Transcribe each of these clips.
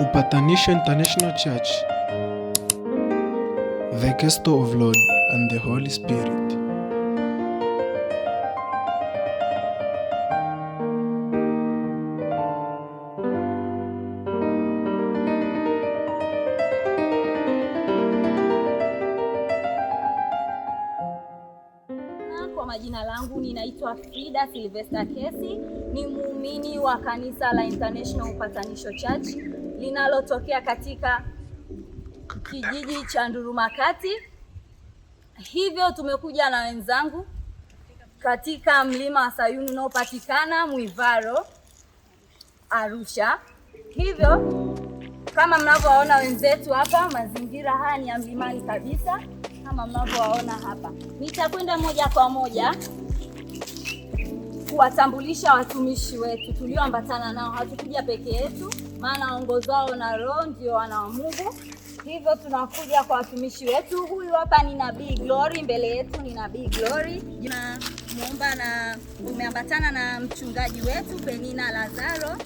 Upatanisho International Church, the Castle of Lord and the Holy Spirit. Kwa majina langu ninaitwa Frida Sylvester Kesi, ni muumini wa kanisa la International Upatanisho Church linalotokea katika kijiji cha Nduruma Kati. Hivyo tumekuja na wenzangu katika mlima wa Sayuni unaopatikana Mwivaro, Arusha. Hivyo kama mnavyowaona wenzetu hapa, mazingira haya ni ya mlimani kabisa kama mnavyowaona hapa. Nitakwenda moja kwa moja kuwatambulisha watumishi wetu tulioambatana nao. Hatukuja peke yetu, maana waongozwao na Roho ndio wana wa Mungu. Hivyo tunakuja kwa watumishi wetu. Huyu hapa ni Nabii Glory, mbele yetu ni Nabii Glory. Muomba na umeambatana na mchungaji wetu Penina Lazaro,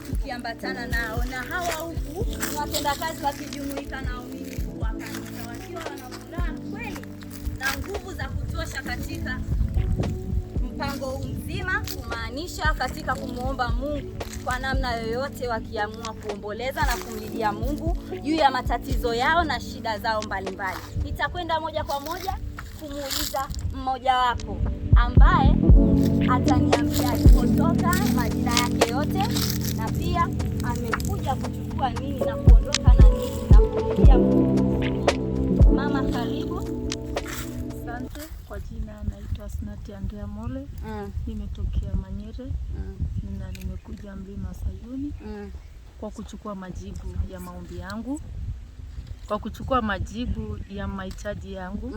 tukiambatana nao na hawa huku ni watendakazi wakijumuika na waumini wa kanisa wakiwa wana furaha kweli na nguvu za kutosha katika mpango huu mzima, kumaanisha katika kumwomba Mungu kwa namna yoyote, wakiamua kuomboleza na kumlilia Mungu juu ya matatizo yao na shida zao mbalimbali. Nitakwenda moja kwa moja kumuuliza mmojawapo ambaye ataniambia alipotoka, majina yake yote, na pia amekuja kuchukua nini na kuondoka na nini na kumlilia Mungu. Mama, karibu. Asante. Kwa jina naitwa Asnati Andrea Mole. Nimetokea Manyere na nimekuja mlima Sayuni kwa kuchukua majibu ya maombi yangu, kwa kuchukua majibu ya mahitaji yangu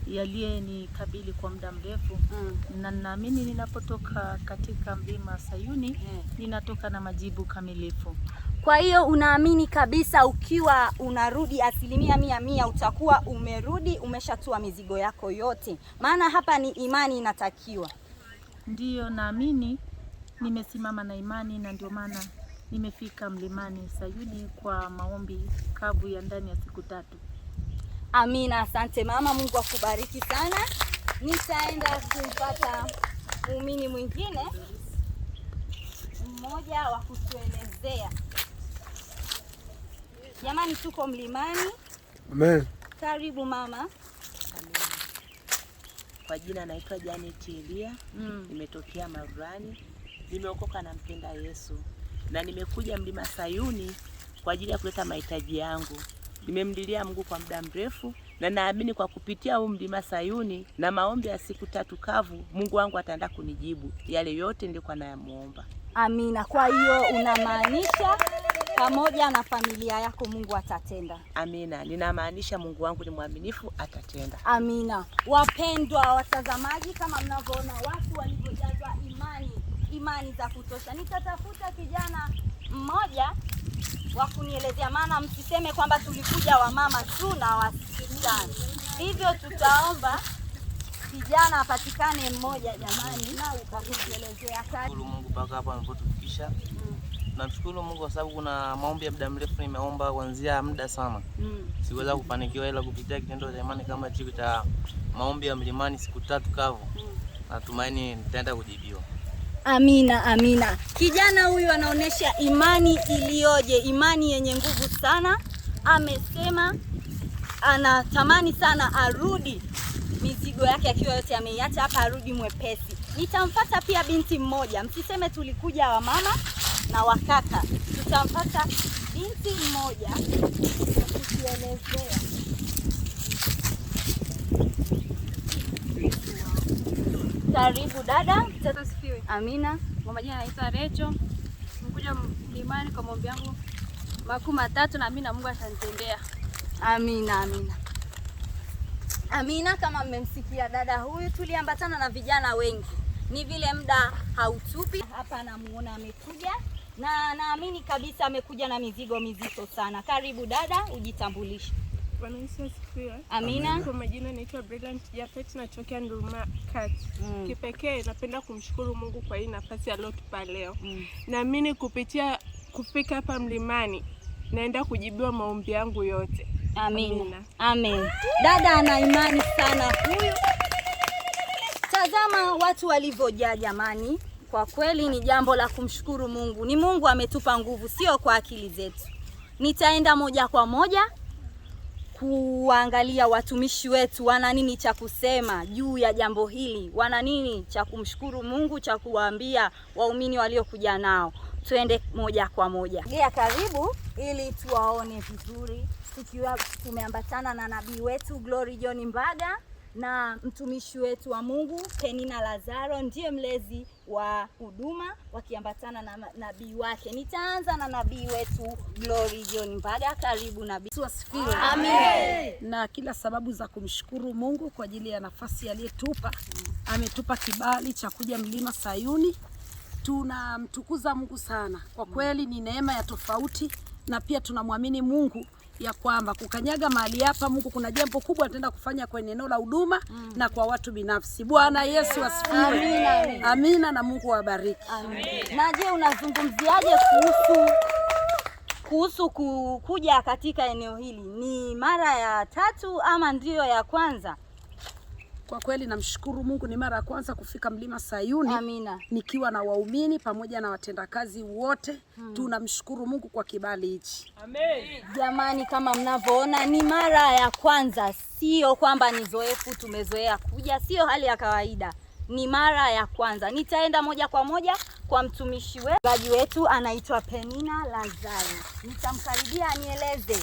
yaliyenikabili kwa muda mrefu, na naamini ninapotoka katika mlima Sayuni ninatoka na majibu kamilifu. Kwa hiyo unaamini kabisa ukiwa unarudi 100% utakuwa umerudi umeshatua mizigo yako yote, maana hapa ni imani inatakiwa. Ndiyo, naamini nimesimama na imani, na ndio maana nimefika mlimani Sayuni kwa maombi kavu ya ndani ya siku 3. Amina, asante mama, Mungu akubariki sana. Nitaenda kumpata muumini mwingine mmoja wa kutuelezea. Jamani, tuko mlimani. Amen. Karibu mama. Amen. Kwa jina naitwa Janet Elia. Nimetokea Marurani. Nimeokoka na mpenda Yesu na nimekuja mlima Sayuni kwa ajili ya kuleta mahitaji yangu. Nimemlilia Mungu kwa muda mrefu na naamini kwa kupitia huu mlima Sayuni na maombi ya siku 3 kavu, Mungu wangu ataenda kunijibu yale yote nilikuwa nayamuomba. Amina. Kwa hiyo unamaanisha pamoja na familia yako Mungu atatenda. Amina. Ninamaanisha Mungu wangu ni mwaminifu, atatenda. Amina. Wapendwa watazamaji, kama mnavyoona watu walivyojazwa imani, imani za kutosha. Nitatafuta kijana mmoja wa kunielezea, maana msiseme kwamba tulikuja wamama tu na wasichana. Hivyo tutaomba kijana apatikane mmoja, jamani, na ukakuelezea. Shukuru Mungu mpaka hapa alipotufikisha. Namshukuru Mungu kwa sababu kuna maombi ya muda mrefu nimeomba kuanzia muda sana. Sikuweza kufanikiwa, ila kupitia kitendo cha imani kama hichi cha maombi ya mlimani siku 3 kavu, natumaini nitaenda kujibiwa. Amina, amina. Kijana huyu anaonesha imani iliyoje, imani yenye nguvu sana. Amesema anatamani sana arudi mizigo yake akiwa yote ameiacha hapa, arudi mwepesi. Nitamfuata pia binti mmoja, msiseme tulikuja wamama na wakaka. Tutampata binti mmoja kutuelezea. Karibu dada. Asifiwe. Amina. Kwa majina naitwa Recho. Nimekuja mlimani kwa maombi yangu makuu 3 na mimi na Mungu atanitendea. Amina, amina. Amina. Kama mmemsikia dada huyu, tuliambatana na vijana wengi, ni vile muda hautupi. Hapa namuona amekuja na naamini kabisa amekuja na mizigo mizito sana. Karibu dada, ujitambulishe. Bwana Yesu asifiwe. Amina. Kwa majina naitwa Brilliant Japhet, natokea Nduruma Kati. Kipekee napenda kumshukuru Mungu kwa hii nafasi aliyotupa leo. Naamini kupitia kufika hapa mlimani Naenda kujibiwa maombi yangu yote. Amina. Amen. Dada ana imani sana huyu. Tazama watu walivyojaa jamani. Kwa kweli ni jambo la kumshukuru Mungu. Ni Mungu ametupa nguvu, sio kwa akili zetu. Nitaenda moja kwa moja kuangalia watumishi wetu wana nini cha kusema juu ya jambo hili, wana nini cha kumshukuru Mungu, cha kuwaambia waumini waliokuja nao. Tuende moja kwa moja. Gea karibu ili tuwaone vizuri, tukiwa tumeambatana na nabii wetu Glory John Mbaga na mtumishi wetu wa Mungu Penina Lazaro, ndiye mlezi wa huduma, wakiambatana na nabii wake. Nitaanza na nabii wetu Glory John Mbaga. Karibu nabii. Asifiwe. Amen. Na kila sababu za kumshukuru Mungu kwa ajili ya nafasi aliyetupa. Ametupa kibali cha kuja Mlima Sayuni. Tunamtukuza Mungu sana. Kwa kweli ni neema ya tofauti, na pia tunamwamini Mungu ya kwamba kukanyaga mahali hapa Mungu kuna jambo kubwa ataenda kufanya kwenye eneo la huduma na kwa watu binafsi. Bwana Yesu asifiwe. Amina. Amina, na Mungu awabariki. Amen. Na je, unazungumziaje kuhusu kuja katika eneo hili? Ni mara ya tatu ama ndiyo ya kwanza? Kwa kweli namshukuru Mungu, ni mara ya kwanza kufika Mlima Sayuni. Amina. Nikiwa na waumini pamoja na watendakazi wote. Tunamshukuru Mungu kwa kibali hichi. Amen. Jamani, kama mnavyoona ni mara ya kwanza, sio kwamba ni zoefu, tumezoea kuja, sio hali ya kawaida, ni mara ya kwanza. Nitaenda moja kwa moja kwa mtumishi wetu anaitwa Penina Lazaro. Nitamkaribia anieleze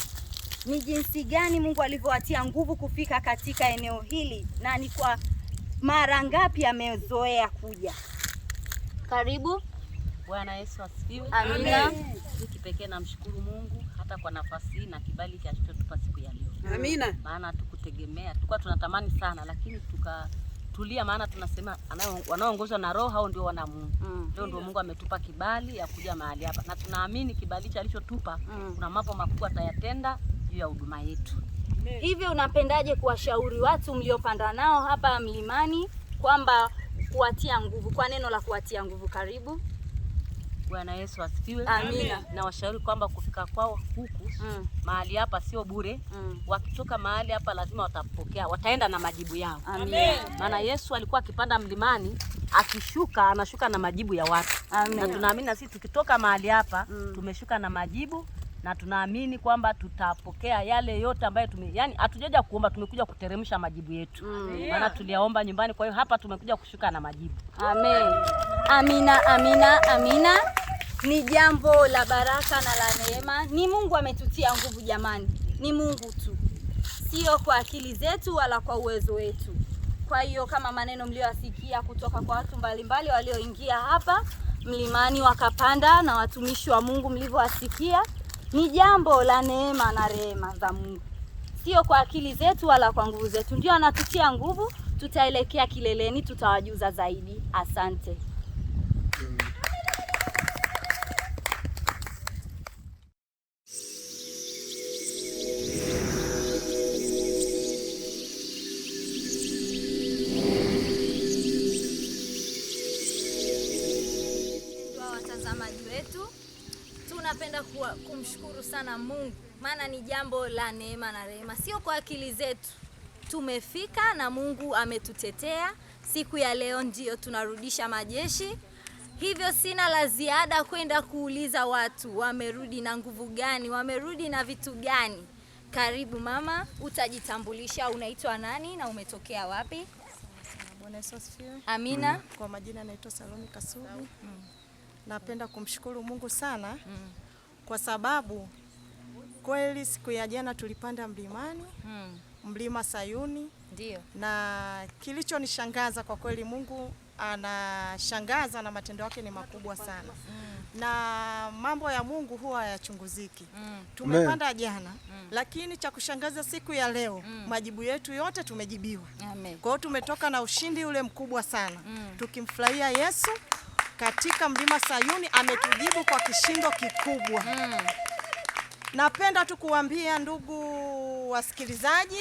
ni jinsi gani Mungu alivyowatia nguvu kufika katika eneo hili na ni kwa mara ngapi amezoea kuja. Karibu. Bwana Yesu asifiwe. Amina. Kipekee namshukuru Mungu hata kwa nafasi hii na kibali alichotupa siku ya leo. Amina. Maana tukutegemea, tulikuwa tunatamani sana lakini tukatulia, maana tunasema wanaoongozwa na Roho hao ndio wana Mungu. Leo ndio Mungu ametupa kibali ya kuja mahali hapa, na tunaamini kibali alichotupa kuna mambo makubwa atayatenda juu ya huduma yetu. Hivyo unapendaje kuwashauri watu mliopanda nao hapa mlimani kwamba kuwatia nguvu, kwa neno la kuwatia nguvu? Karibu. Bwana Yesu asifiwe. Amina. Na washauri kwamba kufika kwao huku mahali hapa sio bure. Wakitoka mahali hapa lazima watapokea, wataenda na majibu yao. Amina. Maana Yesu alikuwa akipanda mlimani, akishuka anashuka na majibu ya watu. Amina. Na tunaamini na sisi tukitoka mahali hapa tumeshuka na majibu, na tunaamini kwamba tutapokea yale yote ambayo yani hatujaja kuomba, tumekuja kuteremsha majibu yetu. Maana tuliaomba nyumbani, kwa hiyo hapa tumekuja kushuka na majibu. Amen. Amina, amina, amina. Ni jambo la baraka na la neema. Ni Mungu ametutia nguvu jamani. Ni Mungu tu, sio kwa akili zetu wala kwa uwezo wetu. Kwa hiyo kama maneno mlioyasikia kutoka kwa watu mbalimbali walioingia hapa mlimani wakapanda na watumishi wa Mungu mlivyowasikia, ni jambo la neema na rehema za Mungu, sio kwa akili zetu wala kwa nguvu zetu. Ndio anatutia nguvu. Tutaelekea kileleni, tutawajuza zaidi. Asante. Watazamaji wetu, tunapenda kumshukuru sana Mungu, maana ni jambo la neema na rehema, sio kwa akili zetu. Tumefika na Mungu ametutetea. Siku ya leo ndio tunarudisha majeshi. Hivyo sina la ziada kwenda kuuliza watu wamerudi na nguvu gani, wamerudi na vitu gani. Karibu mama, utajitambulisha, unaitwa nani na umetokea wapi? Bwana Yesu asifiwe. Amina. Kwa majina naitwa Salome Kasubi. Napenda kumshukuru Mungu sana kwa sababu kweli siku ya jana tulipanda mlimani, Mlima Sayuni. Ndio. Na kilichonishangaza kwa kweli, Mungu anashangaza na matendo yake ni makubwa sana. Na mambo ya Mungu huwa hayachunguziki. Tumepanda jana, lakini cha kushangaza siku ya leo majibu yetu yote tumejibiwa. Amen. Kwa hiyo tumetoka na ushindi ule mkubwa sana. Tukimfurahia Yesu katika Mlima Sayuni, ametujibu kwa kishindo kikubwa. Napenda tu kuambia ndugu Wasikilizaji,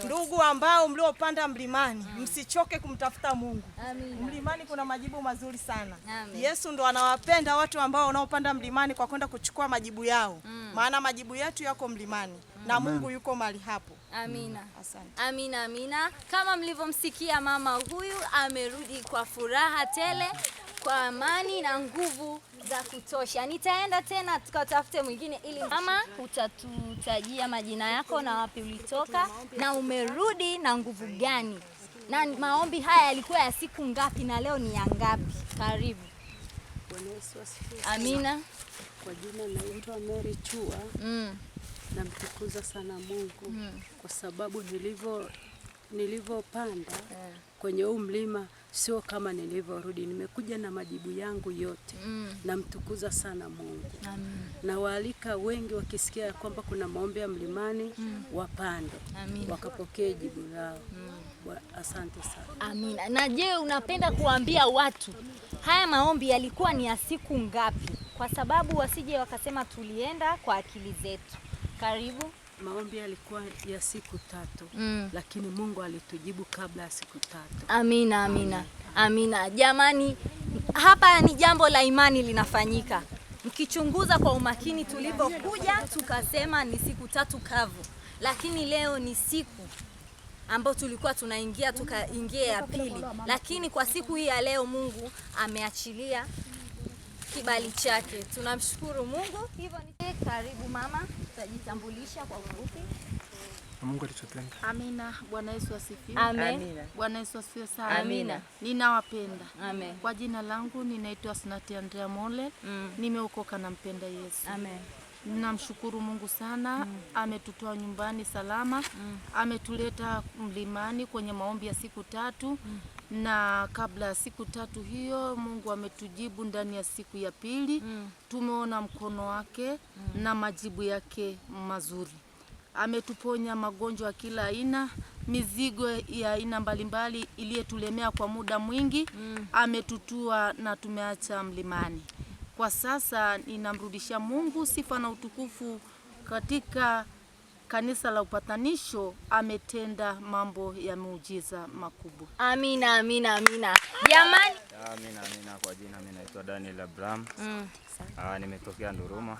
ndugu ambao mliopanda mlimani, msichoke kumtafuta Mungu. Amina. Mlimani kuna majibu mazuri sana. Amen. Yesu ndo anawapenda watu ambao wanaopanda mlimani kwa kwenda kuchukua majibu yao. Maana majibu yetu yako mlimani na Mungu yuko mahali hapo. Amina. Asante. Amina, amina. Kama mlivyomsikia mama huyu amerudi kwa furaha tele, kwa amani na nguvu za kutosha. Nitaenda tena tukatafute mwingine ili mama utatutajia majina yako na wapi ulitoka na umerudi na nguvu gani. Na maombi haya yalikuwa ya siku ngapi na leo ni ya ngapi? Karibu. Bwana Yesu asifiwe. Amina. Kwa jina naitwa Mary Chua. Namtukuza sana Mungu kwa sababu nilivyopanda kwenye huu mlima sio kama nilivyorudi. Nimekuja na majibu yangu yote. Namtukuza sana Mungu. Na waalika wengi wakisikia kwamba kuna maombi ya mlimani wapande, wakapokee jibu lao. Asante sana. Amina. Na je, unapenda kuambia watu haya maombi yalikuwa ni ya siku ngapi? Kwa sababu wasije wakasema tulienda kwa akili zetu. Karibu. Maombi yalikuwa ya siku 3, lakini Mungu alitujibu kabla ya siku 3. Amina, amina. Amina. Jamani, hapa ni jambo la imani linafanyika. Mkichunguza kwa umakini tulipokuja tukasema ni siku 3 kavu, lakini leo ni siku ambao tulikuwa tunaingia tukaingia ya pili, lakini kwa siku hii ya leo Mungu ameachilia kibali chake. Tunamshukuru Mungu. Hivyo ni karibu mama, tutajitambulisha kwa ufupi. Mungu alitupenda. Amina. Bwana Yesu asifiwe. Amen. Amina. Bwana Yesu asifiwe sana. Amina. Ninawapenda. Amen. Kwa jina langu ninaitwa Snati Andrea Mole. Nimeokoka na mpenda Yesu. Amen. Namshukuru Mungu sana, ametutoa nyumbani salama, ametuleta mlimani kwenye maombi ya siku 3. Na kabla ya siku 3 hiyo Mungu ametujibu ndani ya siku ya pili. Tumeona mkono wake na majibu yake mazuri. Ametuponya magonjwa ya kila aina, mizigo ya aina mbalimbali iliyotulemea kwa muda mwingi. Ametutua na tumeacha mlimani. Kwa sasa ninamrudishia Mungu sifa na utukufu katika kanisa la upatanisho. Ametenda mambo ya muujiza makubwa. Amina, amina, amina. Jamani. Amina, amina. Kwa jina mimi naitwa Daniel Abraham. Nimetokea Nduruma.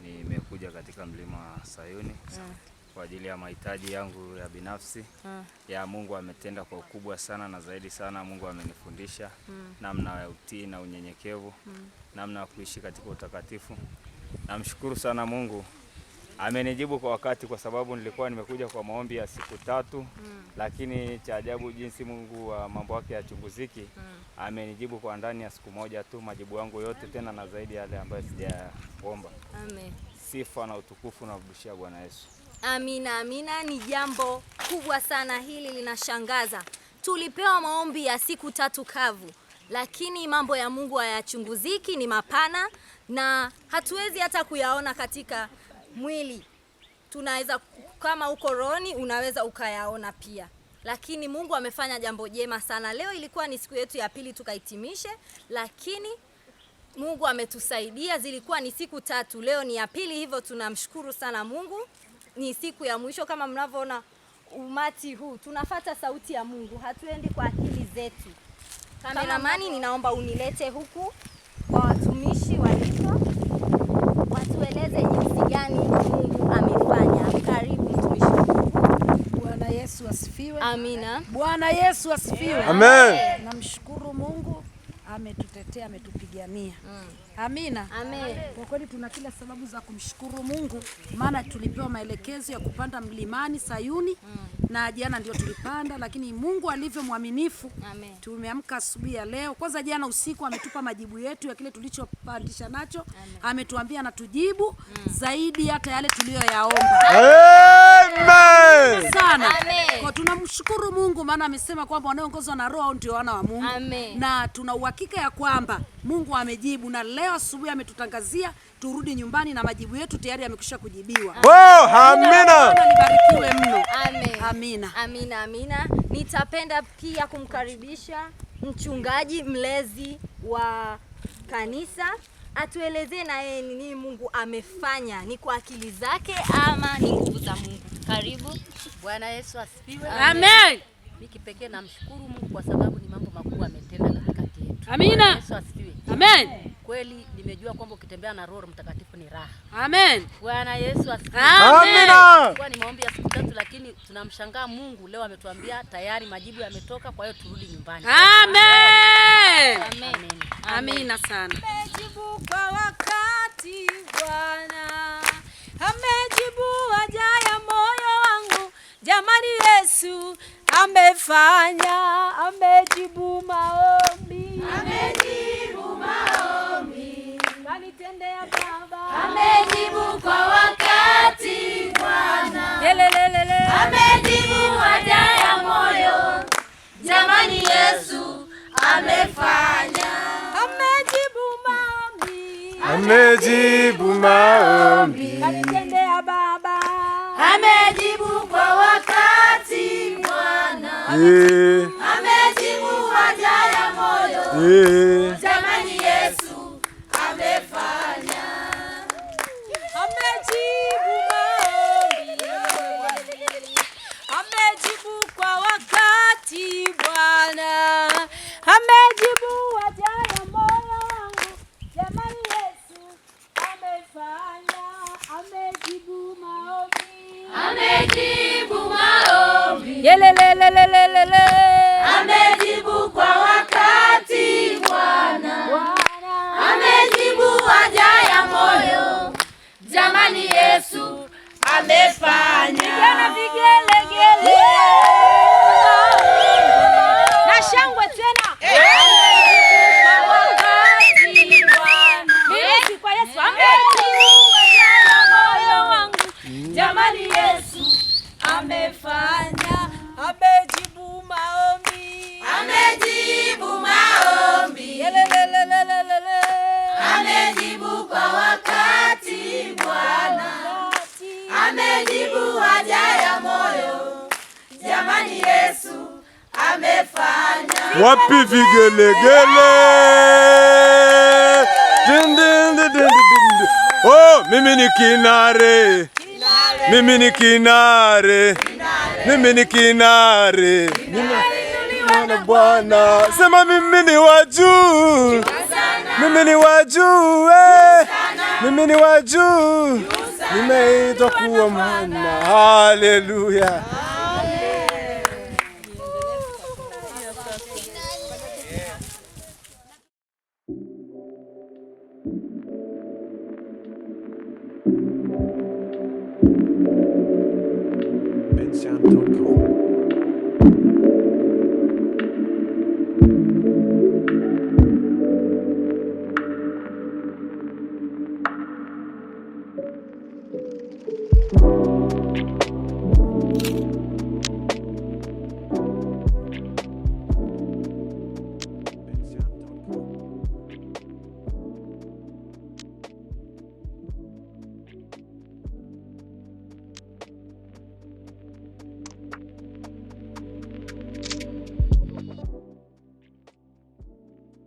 Nimekuja katika mlima wa Sayuni kwa ajili ya mahitaji yangu ya binafsi. Ya Mungu ametenda kwa ukubwa sana na zaidi sana Mungu amenifundisha namna ya utii na unyenyekevu, namna ya kuishi katika utakatifu. Namshukuru sana Mungu. Amenijibu kwa wakati kwa sababu nilikuwa nimekuja kwa maombi ya siku 3, lakini cha ajabu jinsi Mungu wa mambo yake yachunguziki, amenijibu kwa ndani ya siku 1 tu majibu yangu yote, tena na zaidi yale ambayo sijaomba. Amen. Sifa na utukufu na kurudishia Bwana Yesu. Amina, amina. Ni jambo kubwa sana hili, linashangaza. Tulipewa maombi ya siku 3 kavu, lakini mambo ya Mungu hayachunguziki, ni mapana na hatuwezi hata kuyaona katika mwili. Tunaweza kama uko rohoni unaweza ukayaona pia. Lakini Mungu amefanya jambo jema sana. Leo ilikuwa ni siku yetu ya pili tukahitimishe, lakini Mungu ametusaidia. Zilikuwa ni siku 3, leo ni ya pili, hivyo tunamshukuru sana Mungu. Ni siku ya mwisho kama mnavyoona umati huu. Tunafata sauti ya Mungu, hatuendi kwa akili zetu. Kameramani, ninaomba unilete huku kwa watumishi waliko, watueleze jinsi gani Mungu amefanya. Karibu mtumishi. Bwana Yesu asifiwe. Amina. Bwana Yesu asifiwe. Amen. Namshukuru Mungu ametutetea, ametupigania. Amina. Amen. Kwa kweli tuna kila sababu za kumshukuru Mungu, maana tulipewa maelekezo ya kupanda mlimani Sayuni na jana ndio tulipanda, lakini Mungu alivyo mwaminifu. Tumeamka asubuhi ya leo. Kwanza jana usiku ametupa majibu yetu ya kile tulichopandisha nacho. Ametuambia anatujibu zaidi hata yale tuliyoyaomba. Amen. Sana. Amen. Kwa tunamshukuru Mungu maana amesema kwamba wanaoongozwa na Roho ndio wana wa Mungu. Amen. Na tuna uhakika ya kwamba Mungu amejibu, na leo asubuhi ametutangazia turudi nyumbani na majibu yetu tayari yamekwisha kujibiwa. Oh, amina. Libarikiwe mno. Amen. Amina. Amina, amina. Nitapenda pia kumkaribisha mchungaji mlezi wa kanisa atuelezee na yeye ni nini Mungu amefanya, ni kwa akili zake ama ni nguvu za Mungu. Karibu. Bwana Yesu asifiwe. Amen. Mimi kipekee namshukuru Mungu kwa sababu ni mambo makubwa ametenda katikati yetu. Amina. Bwana Yesu asifiwe. Amen. Kweli nimejua kwamba ukitembea na Roho Mtakatifu ni raha. Amen. Bwana Yesu asifiwe. Amina. Kwa ni maombi ya siku tatu, lakini tunamshangaa Mungu leo ametuambia tayari majibu yametoka, kwa hiyo turudi nyumbani. Amen. Amen. Amina sana. Amejibu kwa wakati Bwana. Amejibu haja ya moyo wangu. Jamani Yesu amefanya, amejibu maombi. Amejibu maombi. Kanitendea Baba. Amejibu kwa wakati Bwana. Lelelelele. Amejibu haja ya moyo. Jamani Yesu amefanya. Amejibu maombi. Amejibu maombi. Kanitendea Baba. Amejibu kwa wakati Bwana. Amejibu haja ya moyo. Jamani Yesu amefanya. Amejibu maombi. Amejibu kwa wakati Bwana. Amejibu haja ya moyo wangu. Jamani Yesu amefanya. Amejibu maombi. Amejibu maombi. Yelelelelelele. Amejibu kwa wakati Bwana. Amejibu haja ya moyo. Jamani Yesu amefanya. Vijana vigelegele. Na shangwe tena. Mimi kwa Yesu amejibu haja ya moyo wangu. Jamani Yesu amefanya. Amejibu maombi. Amejibu maombi. Yelelelelelele. Amejibu kwa wakati Bwana. Amejibu haja ya moyo. Jamani Yesu amefanya. Wapi vigelegele? Din, din, din, din, din. Oh, mimi ni kinare. Mimi ni kinare. Mimi ni kinare. Mimi ni Bwana. Sema mimi ni wa juu. Mimi ni wa juu. Mimi ni wa juu. Nimeitwa kuwa mwana. Haleluya. Bensound.com.